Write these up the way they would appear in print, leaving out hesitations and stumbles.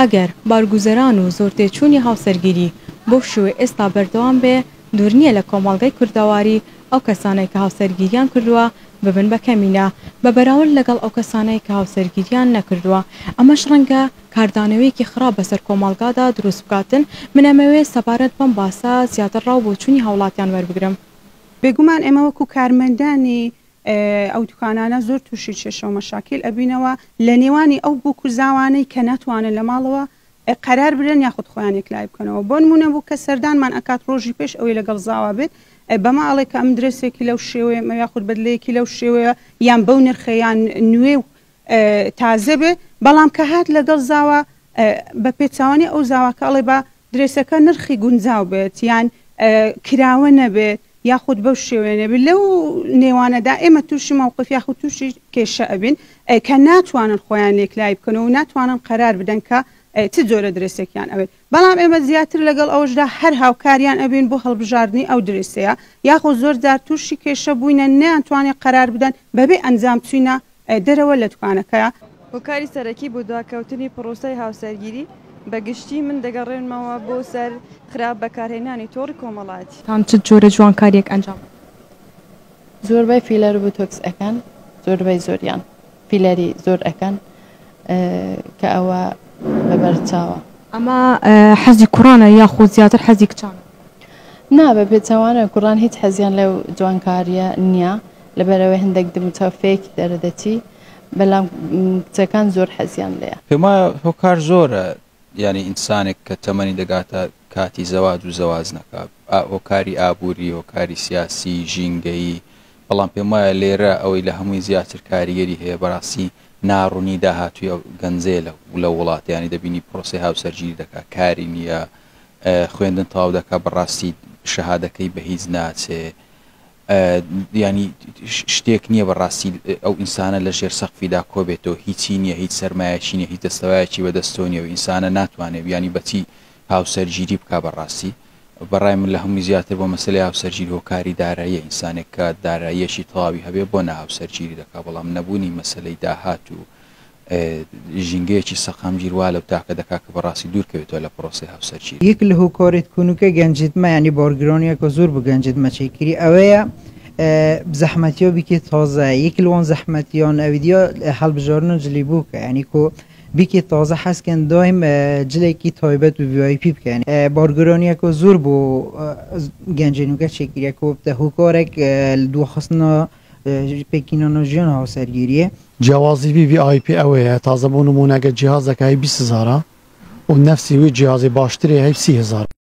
ئەگەر بارگوزەران و زۆرتێچوونی هاوسەرگیری بەو شێوەی ئێستا بەردەوام بێ، دوور نییە لە کۆمەڵگەی کوردەواری ئەو کەسانەی کە هاوسەرگیریان کردووە ببن بە کەمینە بە بەراورد لەگەڵ ئەو کەسانەی کە هاوسەرگیریان نەکردووە، ئەمەش ڕەنگە کاردانەوەیەکی خراپ بەسەر کۆمەڵگادا دروست بکاتن، من ئەمەوێ سەبارەت بەم باسە زیاتر ڕا و بۆچوونی هاوڵاتیان وەربگرم. بێگومان ئێمە وەکو کارمەندانی ئەو دوکانانە زۆر توشی کێشەو مەشاکیل ئەبینەوە لە نێوانی ئەو بوک و زاوانەی کە ناتوانن لە ماڵەوە قەرار بدەن یاخود خۆیان یەکلایی بکەنەوە بۆنمونە بوک کە سەردانمان ئەکات ڕۆژی پێش ئەوەی لەگەڵ زاوا بێت بەمە ئەڵێ کە ئەم درێسێکی لەو شێوەیەم یاخود بەدلەیەکی لەو شێوەیە یان بەو نرخە یان نوێ و تازە بێ بەڵام کە هات لەگەڵ زاوا بە پێچەوانەی ئەو زاواکە ئەڵێ با درێسەکە نرخی گونجاو بێت یان کراوە نەبێت یاخود بەو شێوەیە نەبێت لەو نێوانەدا ئێمە تووشی مەوقف یاخود تووشی کێشە ئەبین کە ناتوانن خۆیان یەکلایی بکەنەوە و ناتوانن قەرار بدەن کە چ جۆرە درێسێکیان ئەوێت بەڵام ئێمە زیاتر لەگەڵ ئەوەشدا هەر هاوکاریان ئەبین بۆ هەڵبژاردنی ئەو درێسەیە یاخود زۆر جار تووشی کێشە بووینە نەیانتوانی قەرار بدەن بەبێ ئەنجام چوینە دەرەوە لە دوکانەکە. هۆکاری سەرەکی بۆ دواکەوتنی پڕۆسەی هاوسەرگیری بە گشتی من دەگەڕێنمەوە بۆ سەر خراپ بەکارهێنانی تۆڕی کۆمەڵایەتی. تان چ جۆرە جوانکاریەک ئەنجام دەدەن؟ زۆربەی فیلەر و بوتۆکس ئەکەن زۆربەی زۆریان فیلەری زۆر ئەکەن کە ئەوە بە بەرچاوە. ئەمە حەزی کوڕانە یاخود زیاتر حەزی کچانە؟ نا بە پێچەوانە کوڕان هیچ حەزیان لەو جوانکاریە نیە لەبەرئەوەی هەندێک دموچاو fake دەردەچی بەلام کچەکان زۆر حەزیان لێیە. پێم وایە هۆکار زۆرە یانی ئینسانێک کە تەمەنی دەگاتە کاتی زەواج و زەواج نەکا هۆکاری ئابووری هۆکاری سیاسی ژینگەیی بەڵام پێم وایە لێرە ئەوەی لە هەمووی زیاتر کاریگەری هەیە بەڕاستی ناڕوونی داهاتووی ئەو گەنجەیە لە وڵات یانی دەبینی پرۆسەی هاوسەرگیری دەکا کاری نییە خوێندن تەواو دەکا بەڕاستی شەهادەکەی بە هیچ ناچێ یانی شتێک نییە بەڕاستی ئەو ئینسانە لە ژێر سەقفیدا کۆبێتەوە هیچی نییە هیچ سەرمایەکی نیە هیچ دەستەوایەکی بەدەستەوە نیە و ئینسانە ناتوانێت یانی بەچی هاوسەرگیری بکا بەڕاستی بەڕای من لە هەمووی زیاتر بۆ مەسەلەی هاوسەرگیری هۆکاری داراییە ئینسانێک کە داراییەکی تەواوی هەبێ بۆ ناهاوسەرگیری دەکا بەڵام نەبوونی مەسەلەی داهات و ژینگەیەکی سەقامگیر وا لەو تاکە دەکات کە بەڕاستی دوور کەوێتەوە لە پرۆسەی هاوسەرگیری. یەک لە هۆکارێت کونوکە گەنجێت مە یانی بارگرانیەکە زۆر بۆ گەنجێت مە چێ کری ئەوەیە زەحمەتیا بیکێ تازە یەک لە وان زەحمەتیان ئەویدیا هەڵبژاردن جلی بووکە یانی کۆ بیکێ تازە حەز کەن دایم جلێکی تایبەت و VIP بکەن بارگرانیەکە زۆر بۆ گەنجێ نوکە چێ کریە کۆ بتە هۆکارێک لە دواخستنا پێکهێنان ژیان هاوسەرگیریە. جیاوازی ڤی ڤی ئای پی ئەوەیە تازە بۆ نموونە گەر جیهازەکە هەی 20 هەزارە و نەفسی وی جیهازی باشترێ هەی 30 هەزارە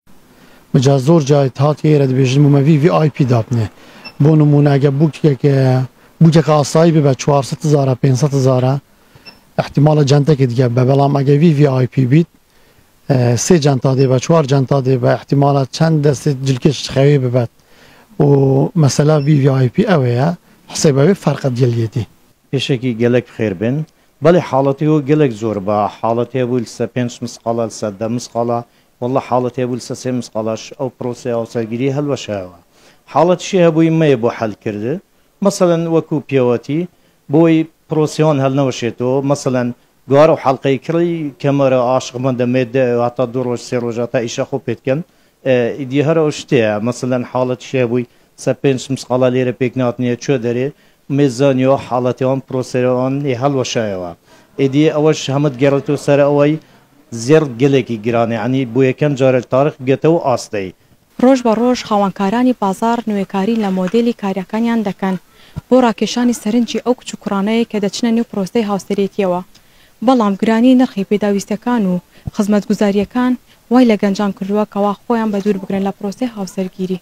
مجا زۆر جار هات ئێرە دبێژن بوومە ڤی ڤی ئای پی دابنێ بۆ نموونە گەر بووکێک بووکێک ئاسایی ببە 400 هەزارە 500 هەزارە احتمالە جەنتەکە دیگە بە بەڵام ئەگەر ڤی ڤی ئای پی بیت سێ جەنتا دێ بە چوار جەنتا دێ بە احتیمالە چەند دەستێت جلکێش خەوێ ببەت و مەسەلا ڤی ڤی ئای پی ئەوەیە حسێبەوێ فەرقە دیەلیەتی. پێشەکی گەلەک بخێر بێن. بەڵێ حاڵەتی هۆ گەلەک زۆر با حاڵەت هەبوو لسە پێنچ مسقاڵە لسە دە مسقاڵە واللە حاڵەت هەبوو لسە سێ مسقاڵەش ئەو پرۆسەی هاوسەرگیری هەلوەشایەوە حاڵەتیشی هەبووی مەیە بۆ حەل کرد مەسەلەن وەکو پێوەتی بۆی پرۆسەیان هەلنەوەشێتەوە مەسەلەن گوارە و حەڵقەی کڕی کەمەرە عاشق مەندە مێ دە هەتا دوو ڕۆژ سێ ڕۆژ هەتا ئیشە خۆ پێت کەن ئیدی هەر ئەو شتەیە مەسەلەن حاڵەتیش هەبووی سە پێنچ مسقاڵە لێرە پێک ناتنیە چۆ دەرێ مێ زانیەوە حاڵەتیان پرۆسەیان ێ هەڵوەشایەوە ئیدی ئەوەش هەمت گەڕێتەوە سەر ئەوەی زێڕ گەلێکی گرانە یەعنی بۆ یەکەم جارە تارخ بگەتەوە ئاستەی. ڕۆژ بە ڕۆژ خاوەنکارانی بازاڕ نوێکاری لە مۆدێلی کارەکانیان دەکەن بۆ ڕاکێشانی سەرنجی ئەو کچ و کوڕانەی کە دەچنە نێو پرۆسەی هاوسەرێتییەوە، بەڵام گرانی نرخی پێداویستیەکان و خزمەتگوزارییەکان وای لە گەنجان کردووە کەوا خۆیان بەدوور بگرن لە پرۆسەی هاوسەرگیری.